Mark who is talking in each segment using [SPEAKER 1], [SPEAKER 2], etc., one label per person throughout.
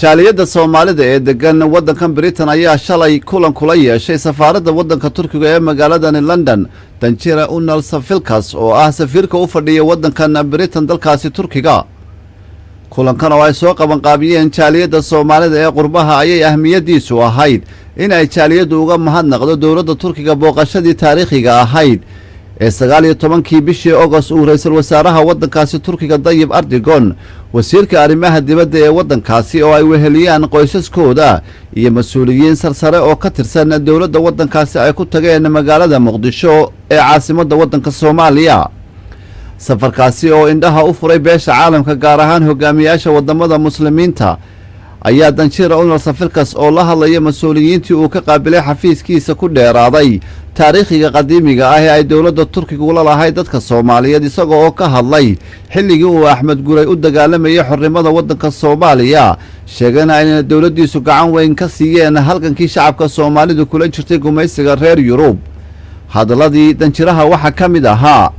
[SPEAKER 1] Jaaliyadda Soomaalida ee degan waddankan Britain ayaa shalay kulan kula yeeshay safaaradda waddanka Turkiga ee magaaladani London danjira Unal Safilkas, oo ah safiirka u fadhiya waddankan Britain dalkaasi Turkiga. Kulankan oo ay soo qabanqaabiyeen jaaliyadda Soomaalida ee qurbaha ayay ahmiyaddiisu ahayd in ay jaaliyaddu uga mahadnaqdo dowladda Turkiga booqashadii taariikhiga ahayd ee 19-kii bishii Ogost uu ra-iisul wasaaraha waddankaasi Turkiga Dayib Erdogan, wasiirka arrimaha dibadda ee waddankaasi oo ay weheliyaan qoysaskooda iyo mas-uuliyiin sarsare oo ka tirsan dowladda waddankaasi ay ku tageen magaalada Muqdisho ee caasimadda waddanka Soomaaliya. Safarkaasi oo indhaha u furay beesha caalamka, gaar ahaan hogaamiyaasha waddamada Muslimiinta, ayaa danjira Unal Safirkas oo la hadlaya mas-uuliyiintii uu ka qaabilay xafiiskiisa ku dheeraaday taariikhiga qadiimiga ah ee ay dowladda Turkiga ula lahayd dadka Soomaaliyeed, isagoo oo ka hadlay xilligii uu Axmed Guray u dagaalamayay xornimada waddanka Soomaaliya, sheegana inay dowladdiisu gacan weyn ka siiyeen halgankii shacabka Soomaalidu kula jirtay gumaysiga reer Yurub. Hadalladii danjiraha waxaa ka mid ahaa: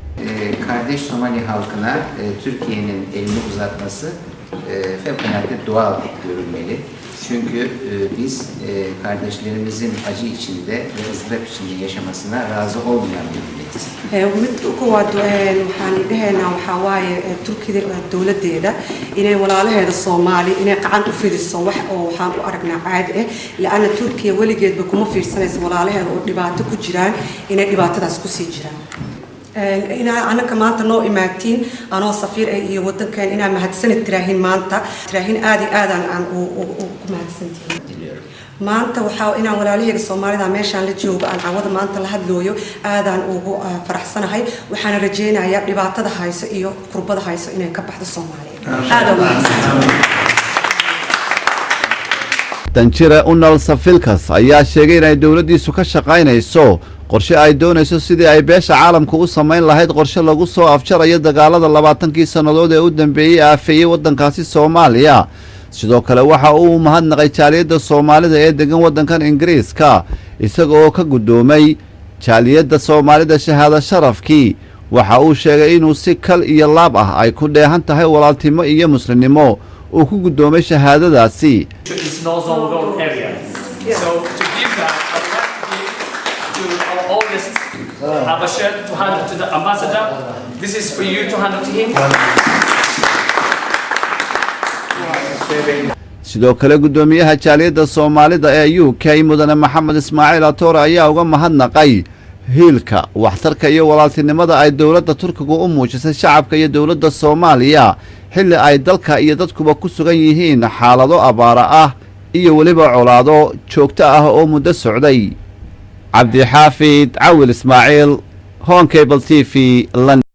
[SPEAKER 2] Kardeş Somali halkına Türkiye'nin elini uzatması fevkalade doğal görülmeli. Çünkü biz kardeşlerimizin acı içinde ve ızdırap içinde yaşamasına razı olmayan bir milletiz.
[SPEAKER 3] Mid koowaad waxaan dhahaynaa waxaa waaye Turkida dowladeeda inay walaalaheeda Soomaali inay gacan u fidiso wax oo waxaan u aragnaa caadi ah, laana Turkiya weligeedba kuma fiirsanaysa walaalaheeda oo dhibaato ku jiraan inay dhibaatadaas kusii jiraan. Inaa anaka maanta noo imaatiin anoo safiir ah iyo wadankan inaa mahadsanid tiraahin maanta tiraahin aad iyo aadaan aan ku mahadsantihiin.
[SPEAKER 2] Diliyorum.
[SPEAKER 3] Maanta waxaa inaan walaalahayga Soomaalida meeshaan la joogo aan cawada maanta la hadlooyo aadaan ugu faraxsanahay. Waxaana rajaynayaa dhibaatada hayso iyo kurbada hayso inay ka baxdo Soomaaliya. Aadaan mahadsantihiin.
[SPEAKER 1] Danjire Unal Safilkas ayaa sheegay inay dowladdiisu ka shaqaynayso qorshe ay doonayso sidii ay beesha caalamka u samayn lahayd qorshe lagu soo afjarayo dagaalada 20-kii sannadood ee u dambeeyey aafeeyey waddankaasi Soomaaliya. Sidoo kale waxa uu mahadnaqay jaaliyadda Soomaalida ee degan waddankan Ingiriiska, isaga oo ka guddoomay jaaliyadda Soomaalida shahaado sharafkii. Waxa uu sheegay inuu si kal iyo laab ah ay ku dheehan tahay walaaltimo iyo muslimnimo uu ku guddoomay shahaadadaasi.
[SPEAKER 4] Is Northern World area. So to give that, I would like to give to our oldest Habasha to hand to the ambassador. This is for you to hand to him.
[SPEAKER 1] Sidoo kale guddoomiyaha jaaliyadda Soomaalida ee UK, mudane Maxamed Ismaaciil Atoore, ayaa uga mahadnaqay hiilka, waxtarka iyo walaaltinimada ay dowladda Turkigu u muujisay shacabka iyo dowladda Soomaaliya xilli ay dalka iyo dadkuba ku sugan yihiin xaalado abaara ah iyo weliba colaado joogto ah oo muddo socday. Cabdixaafid Cawil Ismaaciil, Horn Cable TV, London.